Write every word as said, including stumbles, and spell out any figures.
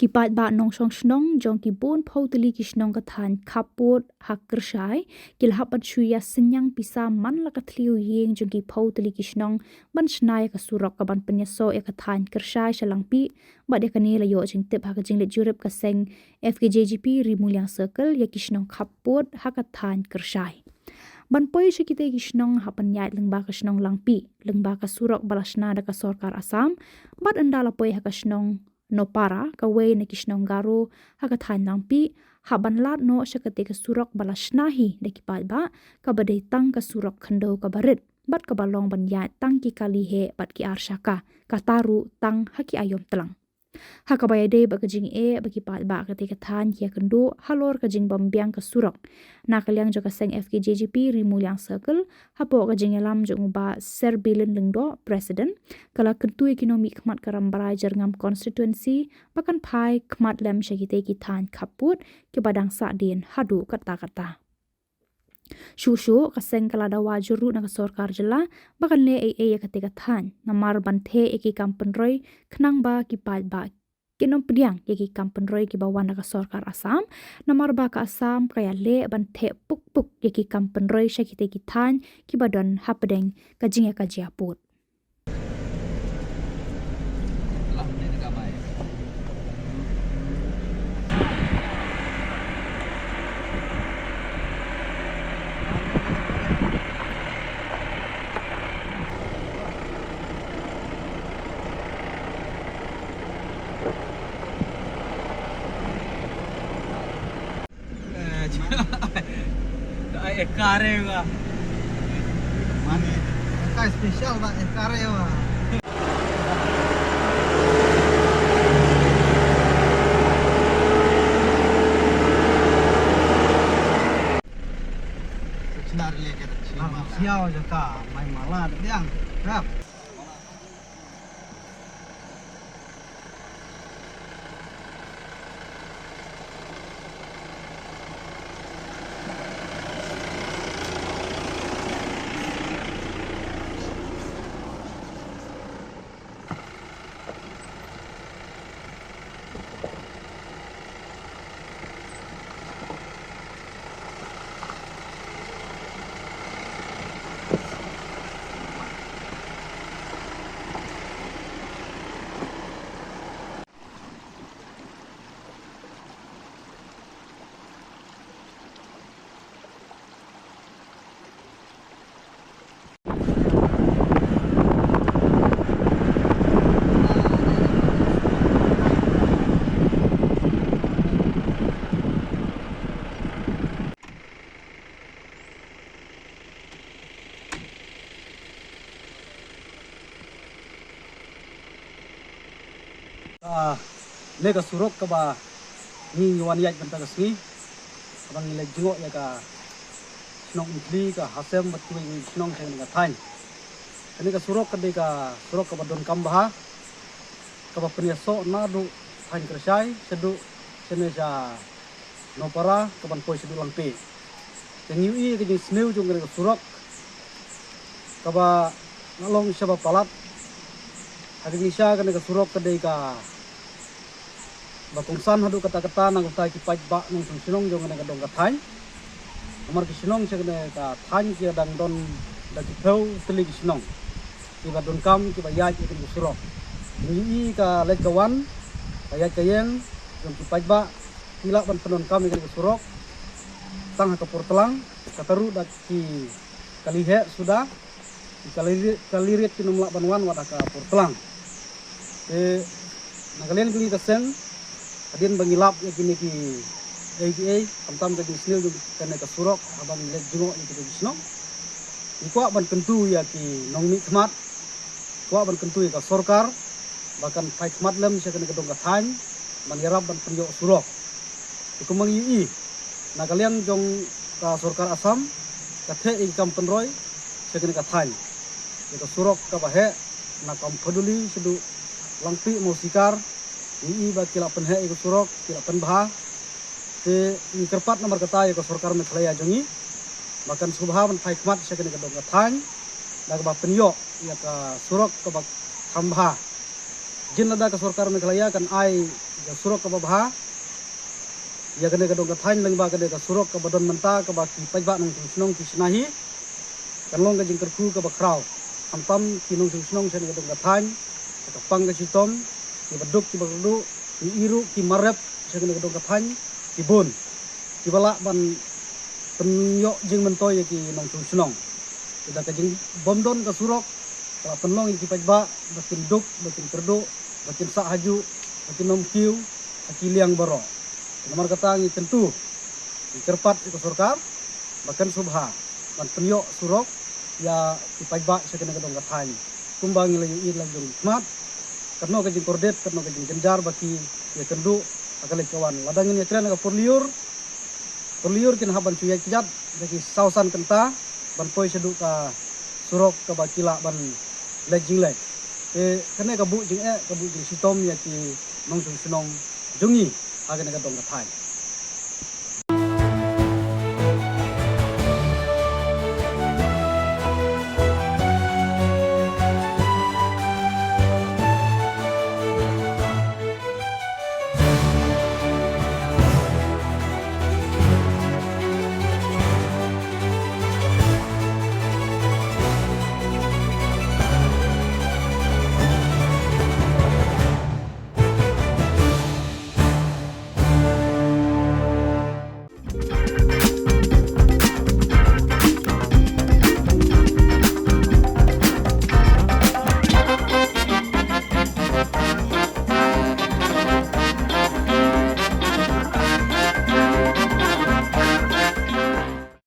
Ki paidbah nongshong shnong jong ki bun phew tylli ki shnong ka thaiñ khappud ha Kyrshai ki la hap ban shu ïa synñiang pisa man la ka thliew ïing jong ki phew tylli ki shnong ban shna ïa ka surok kaban pynïasoh ïa ka thaiñ Kyrshai sha Langpih. Bad ïa kane la ïoh jingtip ha ka jingleit jurip ka seng F K J G P Ri Muliang Circle ïa ki shnong khappud ha ka thaiñ Kyrshai. Ban poi sha kitei ki shnong hap ban ïaid lyngba ka shnong Langpih, lyngba ka surok ba la shna da ka sorkar Assam, bad ynda la poi ha ka shnong Nopara, kawei na ki shnong Garo ha ka thaiñ Langpih, hap ban lad noh sha katei ka surok ba la shna hi da ki paidbah, kaba dei tang ka surok khyndew kaba rit, bad kaba long ban ïaid tang ki kali heh bad ki ar shaka, kata ruh tang ha ki aïom tlang. Ha kaba ïadei bad ka jingeh ba ki paidbah katei ka thaiñ ki ïakynduh halor ka jingbym biang ka surok, na ka liang jong ka seng F K J G P Ri Muliang Circle, hapoh ka jingïalam jong u Bah Serbilin Lyngdoh, President, ka la kyntu ïa ki nongmihkhmat ka Rambrai Jyrngam Constituency ba kan phai khmat lem sha kitei ki thaiñ khappud kiba dang sahdien haduh katta katta. Shuh shuh ka seng ka la dawa jur ruh na ka sorkar jylla ba kan leh ei ei ïa katei ka thaiñ namar ban theh ïa ki kam pynroi, khnang ba ki paidbah kin ym pdiang ïa ki kam pynroi kiba wan na ka sorkar Assam, namar ba ka Assam ka ïaleh ban theh puk puk ïa ki kam pynroi sha kitei ki thaiñ kiba don hapdeng ka jingïakajia pud. Ai, ekare wa. Mane, ka special ba ekare wa. Siaw jaka, mai mala diang. Rap. Ah, ne ka surok kaba ngi ngi wan ïaid mynta ka sngi, kaba ngi leit jngoh ïa ka shnong Umthli, ka Hasem bad kiwei kiwei ki shnong sha kane ka thaiñ. Kane ka surok ka dei ka surok kaba donkam bha, kaba pynïasoh naduh thaiñ Kyrshai shaduh shane sha Nopara kaban poi shaduh Langpih. Te ngi ïohi ka jingsniew jong kane ka surok kaba nga long shaba palat. Ha ka jingshisha kane ka surok ka dei kaba kongsan haduh katta katta na ka bynta ki paidbah nongshong shnong jong kane ka dong ka thaiñ. Namar ki shnong sha kane ka thaiñ ki dang don da ki phew tylli ki shnong kiba donkam kiba ïaid ïa kane ka surok. Ngi ïohi ka leit ka wan, ka ïaid ka ïeng jong ki paidbah, ki lah ban pyndonkam ïa kane ka surok tang ha ka por tlang, kata ruh da ki kali heh suda, ki kali rit, kali rit kin ym lah ban wan wat ha ka por tlang. Te na ka liang jong ngi ka seng, hadien ba ngi lap ïa kine kiei kiei, khamtam ka jingsniew jong kane ka surok, haba ngi leit jngoh ïa kito ki shnong, ngi kwah ban kyntu ïa ki nongmihkhmat, kwah ban kyntu ïa ka sorkar ba kan phai khmat lem sha kane ka dong ka thaiñ ban ïarap ban pynïoh surok. Te kumba ngi ïohi, na ka liang jong ka sorkar Assam ka theh ïa ki kam pynroi sha kane ka thaiñ. Ïa ka surok kaba heh na Kamphaduli shaduh Langpih Mawsikar, ngi ïohi ba ki la pynheh ïa ka surok, ki la pynbha. Te ngi kyrpad namar kata ïa ka sorkar Meghalaya jong ngi ba kan sngewbha ban phai khmat sha kane ka dong ka thaiñ da kaba pynïoh ïa ka surok kaba kham bha. Jin lada ka sorkar Meghalaya kan ai ka surok kaba bha ïa kane ka dong ka thaiñ, lyngba kane ka surok kaba don mynta, kaba ki paidbah nongshong shnong ki shna hi, kan long ka jingkyrkhu kaba khraw. Khamtam ki nongshong shnong sha kane ka dong ka thaiñ, sha ka pang ka shitom, kiba duk kiba kyrduh, ki ïa ruh ki mar rep sha kane ka dong ka thaiñ, ki bun kiba lah ban pynïoh jingmyntoi ïa ki nongshong shnong. Te da ka jingbym don ka surok, ka la pynlong ïa ki paidbah ba kin duk, ba kin kyrduh, ba kin sah hajuh, ba kin ym kiew ha ki liang baroh. Namar kata ngi kyntu, ngi kyrpad ïa ka sorkar ba kan sngewbha ban pynïoh surok ïa ki paidbah sha kane ka dong ka thaiñ, kumba ngi la ïohi la jong ki khmat, katno ka jingkordit, katno ka jingjynjar ba ki ïakynduh ha ka leit ka wan. Lada ngin ïakren ha ka por lyiur, por lyiur kin hap ban shu ïaid kjat da ki saw san kynta ban poi shaduh ka surok kaba ki lah ban leit jingleit. Te kane ka buh jingeh, ka buh jingshitom ïa ki nongshong shnong jong ngi ha kane ka dong ka thaiñ.